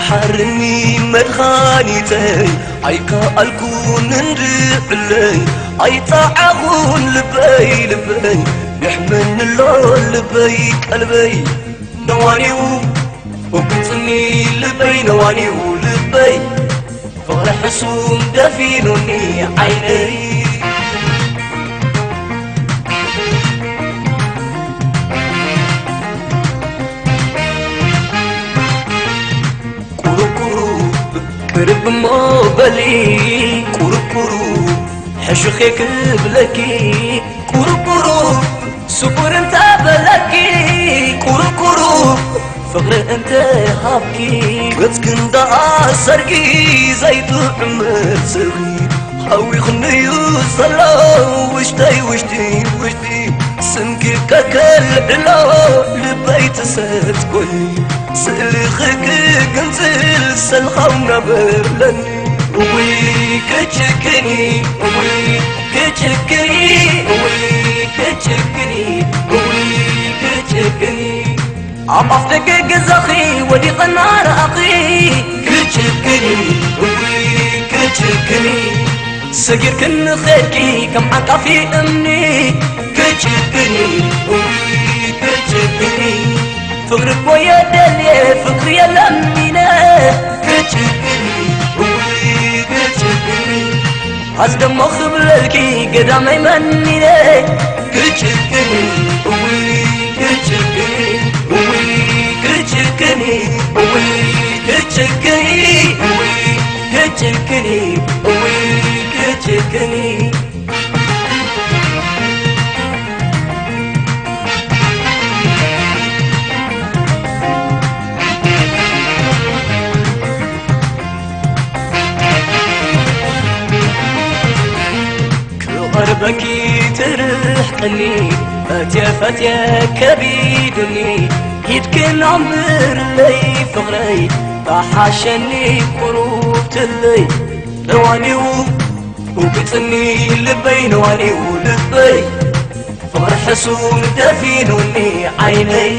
ሓርኒ መድሃኒተይ ኣይከኣልኩን እንድዕለይ ኣይጠዓኹን ልበይ ልበይ ይሕመንሎ ልበይ ቀልበይ ነዋኒው ወግጽኒ ልበይ ነዋኒው ልበይ ፍቕሪ ሕሱም ደፊኑኒ ዓይነይ ቁሩቁሩ ቅርብ እሞ በሊ ቁሩቁሩ ሕሹኽ ክብለኪ ቁሩቁሩ ስቁር እንተ በለኪ ቁሩቁሩ ፍቕሪ እንተ ሃብኪ ገጽክን ደኣ ሰርጊ ዘይጥዕም ስርጊ ሃዊኽንዩ ዘሎ ውሽጠይ ውሽጢ ውሽጢ ስምኪ ከከልዕሎ ልበይ ትሰጥ ጎኒ ስእልኺ ክግንጽል ሰልኻው ናበለኒ እውይ ክጭክኒ እውይ ክጭክኒ እውይ ክጭክኒ እውይ ክጭክኒ ኣብ ኣፍ ደገ ገዛኺ ወዲቐ እናረኣኺ ክጭክኒ እውይ ክጭክኒ ሰጊርክኒ ኸድኪ ከም ዓንቃፊ እምኒ ክጭክኒ እውይ ክጭክኒ ፍቕሪ እኮ የደልየ ፍቕሪ የለሚነ ክጭክኒ እውይ ክጭክኒ ኣዝደሞ ክብለልኪ ገዳመይ መኒነ ክጭክኒ እውይ ክጭክኒ እውይ ክጭክኒ እውይ ክጭክኒ እውይ ክጭክኒ እውይ ክጭክኒ ክቐርበኪ ትርሕቅኒ ፈትየ ፈትየ ከቢዱኒ ሂድክን ኣንብርለይ ፍቕረይ ተሓሸኒ ቁሩብ ትለይ ነዋኒው ውግጽኒ ልበይ ነዋኒው ልበይ ፍቕሪ ሕሱም ደፊኑኒ ዓይነይ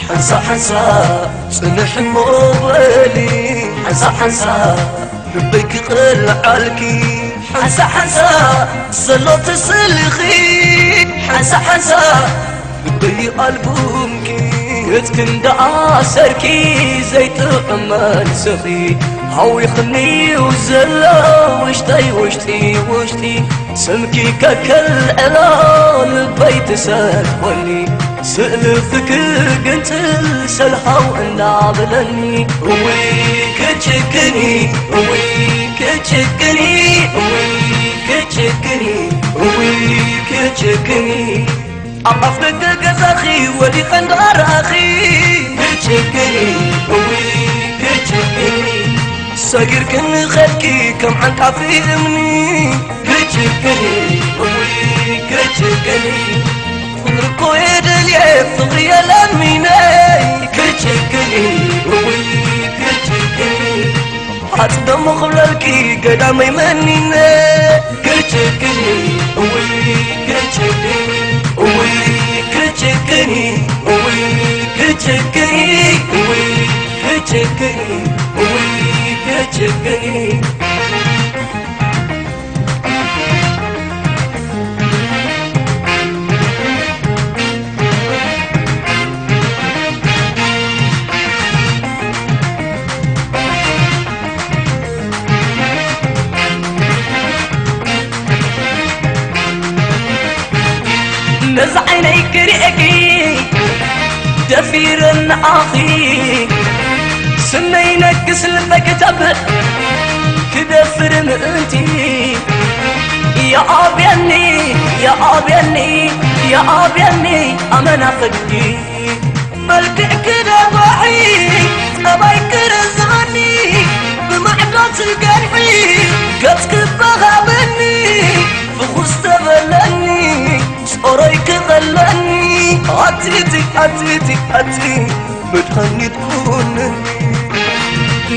ሓንሳ ሓንሳ ጽንሕ እሞ በሊ ሓንሳ ሓንሳ ልበይ ክቕልዓልኪ ሓንሳ ሓንሳ ዘሎ ትስልኺ ሓንሳ ሓንሳ ልበይ ኣልቡምኪ ገጽክን ደኣ ሰርኪ ዘይጥዕም መልስኺ ሃዊኽንዩ ዘሎ ውሽጠይ ውሽጢ ውሽጢ ስምኪ ከከልዕሎ ልበይ ትሰድኮኒ ስእልኺ ክግንጽል ሰልሃው እንዳበለኒ እውይ ክጭክኒ እውይ ክጭክኒ እውይ ክጭክኒ እውይ ክጭክኒ ኣብ ኣፍ ደገ ገዛኺ ወዲቐ እንዳረኣኺ ክጭክኒ እውይ ክጭክኒ ሰጊርክኒ ኸድኪ ከም ዓንቃፊ እምኒ ክጭክኒ እውይ ክጭክኒ ፍቕሪ እኮ የደልየ ፍቕሪ የለሚነይ ክጭክኒ እውይ ክጭክኒ ኣጽደሞ ክብለልኪ ገዳመይ መኒነ ክጭክኒ እውይ ክጭክኒ እውይ ክጭክኒ እውይ ክጭክኒ እውይ ክጭክኒ እውይ ክጭክኒ ነዚ ዓይነይ ክርእየኪ ደፊረ ንኣኺ ስመይ ነግስ ልበይ ክተብዕ ክደፍር ምእንቲ የኣብየኒ የኣብየኒ የኣብየኒ ኣመና ፍቅሪ መልክዕኪ ደባሒ ጸባይኪ ርዝመኒ ብማዕዶ ትገርሒ ገጽኪ በሃበኒ ፍኹስ ተበለኒ ጾሮይ ክቐለኒ ኣቲቲ ኣቲቲ ኣቲ መድሃኒት ኩንኒ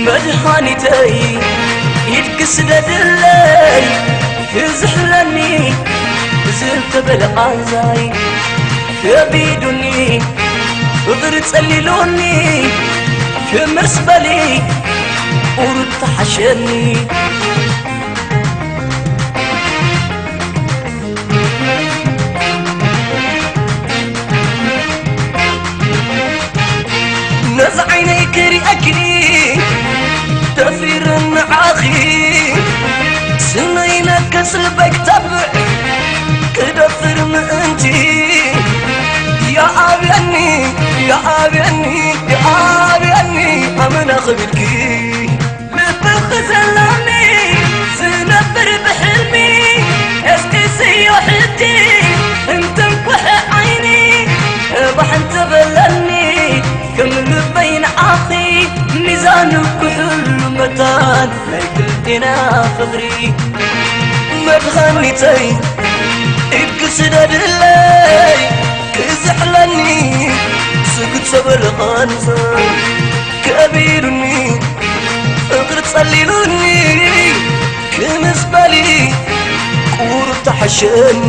መድሃኒተይ ኢድኪ ስደድለይ ክዝሕለኒ ዝተበለ ቃንዛይ ከቢዱኒ ፍቕሪ ጸሊሉኒ ክምስ በሊ ቁሩብ ተሓሸኒ። ነዚ ዓይነይ ክሪኣኪ ደፊር ንዓኺ ስመይ ነከስልበይ ክተብዕ ክደፍር ምእንቲ። ያኣብየኒ ያኣብየኒ ያኣብየኒ ኣመና ኽብልኪ ልብኺ ዘለኒ ዝነብር ብሕልሚ እስኪ ስዮ ሕጂ እንትንኩሐ ዓይኒ እባሕ እንተበለኒ ከም ልበይ ንዓኺ ሚዛኑ ክሕሉ መታን ናይ ክልቴና ፍቕሪ መድሃኒተይ ኢድኪ ስደድለይ ክዝሕለኒ ስግድ ሰበለ ቓንዛ ከቢዱኒ ፍቕሪ ጸሊሉኒ ክምስ በሊ ቁሩብ ተሓሸኒ።